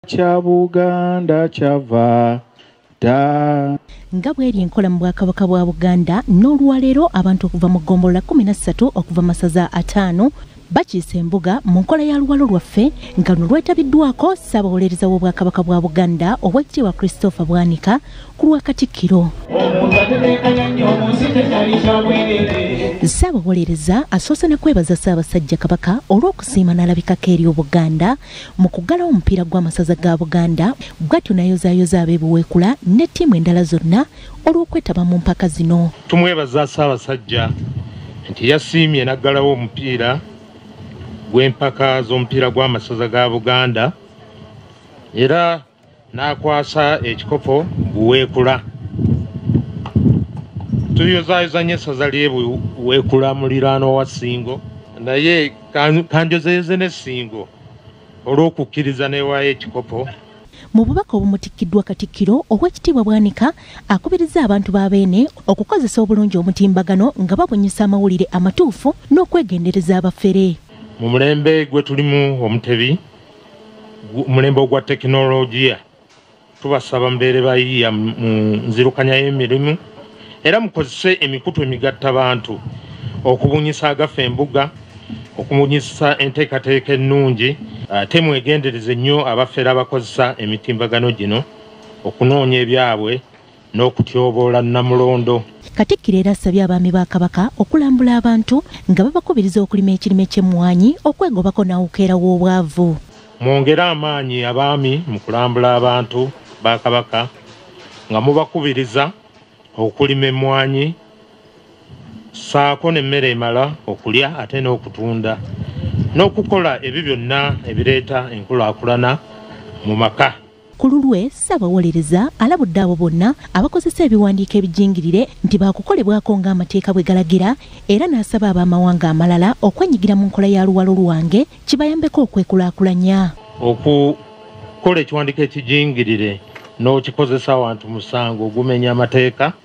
Kya Buganda kyava dda. Nga bweri enkola mu Bwakabaka bwa Buganda, n'olwaleero abantu okuva mu ggombolola 13 okuva masaza 5 bakiise embuga mu nkola ya Luwalo Lwaffe, nga luno lwetabiddwako Ssaabawolereza w'Obwakabaka bwa Buganda Oweekitiibwa Christopher Bwanika ku lwa Katikkiro. Ssaabawolereza asoose na kwebaza Ssaabasajja Kabaka olw'okusiima n'alabikako eri Obuganda mu kuggalawo omupiira gw'amasaza ga Buganda, bw'atyo n'ayozaayoza ab'e Buweekula ne ttiimu endala zonna olw'okwetaba mu mpaka zino. Tumwebaza Ssaabasajja nti yasiimye n'aggalawo omupiira gw'empaka z'omupiira gw'amasaza ga Buganda era n'akwasa ekikopo Buweekula. Tuyozaayoza nnyo essaza ly'e Buweekula muliraano wa Ssingo, naye kanjozeyoze ne Ssingo olw'okukkiriza n'ewaayo ekikopo. Mu bubaka obumutikkiddwa Katikkiro, Oweekitiibwa Bwanika akubiriza abantu ba Beene okukozesa obulungi omutimbagano nga babunyisa amawulire amatuufu n'okwegendereza abafere. Mu mulembe gwe tulimu omutebi, mulembe ogwa tekinologiya, tubasaba mubeere bayiiya mu nzirukanya y'emirimu era mukozese emikutu emigattabantu okubunyisa agafa embuga, okubunyisa enteekateeka ennungi, ate mwegendereze nnyo abafere abakozesa emitimbagano gino okunoonya ebyabwe n'okutyoboola Nnamulondo. Katikkiro era asabye abaami ba Kabaka okulambula abantu nga babakubiriza okulima ekirime ky'emmwanyi okwegobako n'awukeera w'obwavu. Mwongere amaanyi abaami mu kulambula abantu ba Kabaka nga mubakubiriza okulima emmwanyi ssaako n'emmere emala okulya ate n'okutunda n'okukola ebyo byonna ebireeta enkulaakulana mu maka. Ku lulwe Ssaabawolereza alabudde abo bonna abakozesa ebiwandiiko ebijingirire nti baakukolebwako ng'amateeka bwe galagira, era n'asaba ab'amawanga amalala okwenyigira mu nkola ya Luwalo Lwange kibayambeko okwekulaakulanya. Okukola ekiwandiiko ekijingirire n'okikozesa awantu musango ogumenya amateeka,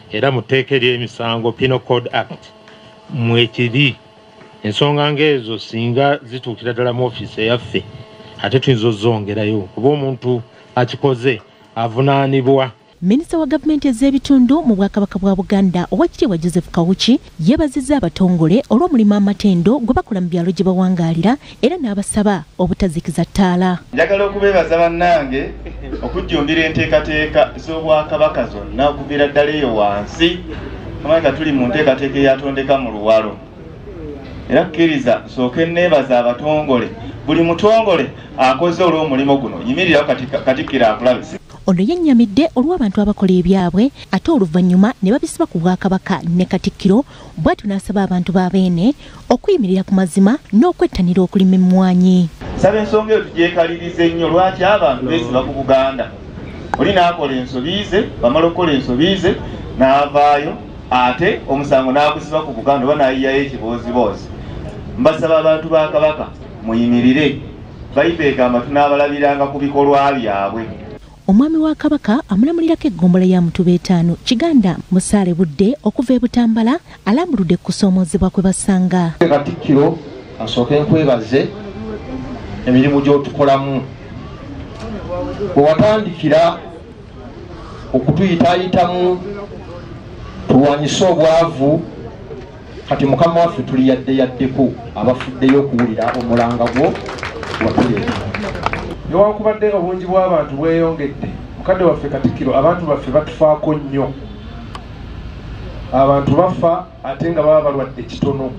era mu tteeka ery'emisango Penal Code Act mwekiri. Ensonga ng'ezo singa zituukira ddala mu ofiisi eyaffe ate tuyinza ozongerayo kuba omuntu akikoze avunaanibwa. Minisita wa gavumenti ez'ebitundu mu Bwakabaka bwa Buganda Oweekitiibwa Joseph Kawuki yeebazizza abatongole olw'omulimu amatendo gwe bakola mu byalo gye bawangaalira era n'abasaba obutazikiza ttaala. Njagala okubeebaza bannange okujjumbira enteekateeka z'Obwakabaka zonna okuviira ddala eyo wansi, kubanga tuli mu nteekateeka eyatondeka mu Luwalo. Era kkiriza nsooke neebaza abatongole, buli mutongole akoze olw'omulimu guno, yimirirawo Katikkiro akulabe. Ono yennyamidde olw'abantu abakola ebyabwe ate oluvannyuma ne babisiba ku Bwakabaka ne Katikkiro, bw'atyo n'asaba abantu ba Beene okuyimirira ku mazima n'okwettanira okulima emmwanyi. Nsaba ensonga eyo tugyekalirize nnyo, lwaki abantu beesiba ku Buganda? Oli n'akola ensobi ze, bamala okukola ensobi ze n'avaayo ate omusango n'agusiba ku Buganda oba n'ayiyayo ekibooziboozi. Mbasaba abantu ba Kabaka muyimirire, Bayibuli egamba tunaabalabiranga ku bikolwa byabwe. Omwami wa Kabaka amulamulirako eggombolola ya Mutuba 5 Kiganda Musaale Budde okuva e Butambala alambuludde ku kusoomoozebwa kwe basanga. Katikkiro asooke nkwebaze emirimu gy'otukolamu. Bwe watandikira okutuyitaayitamu tulwanyise obwavu, kati Mukama waffe tuli yadde yaddeko abafuddeyo okuwulira omulanga gwo watuleeta. Newankubadde obungi bw'abantu bweyongedde, mukadde waffe Katikkiro, abantu baffe batufaako nnyo. Abantu bafa ate nga baba balwadde kitono.